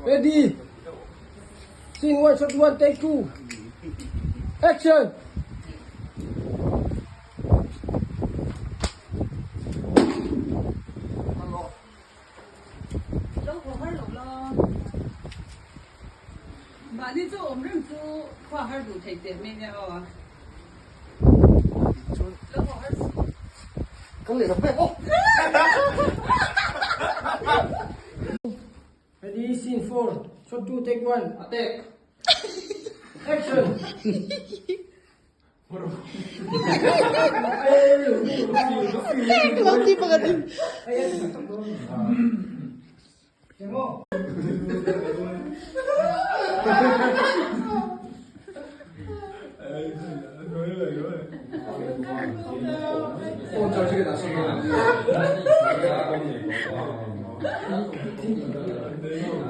Ready. Scene 1, shot 1, take 2. Action! Lo haw har lo la. Mahni chu awm reng chu khua har duh thei teh mai nia aw. Lo haw har suh. Kan leh rak vek aw. Ready, scene 4, shot 2, take 1, attack. Action! Lo ti pakhat in.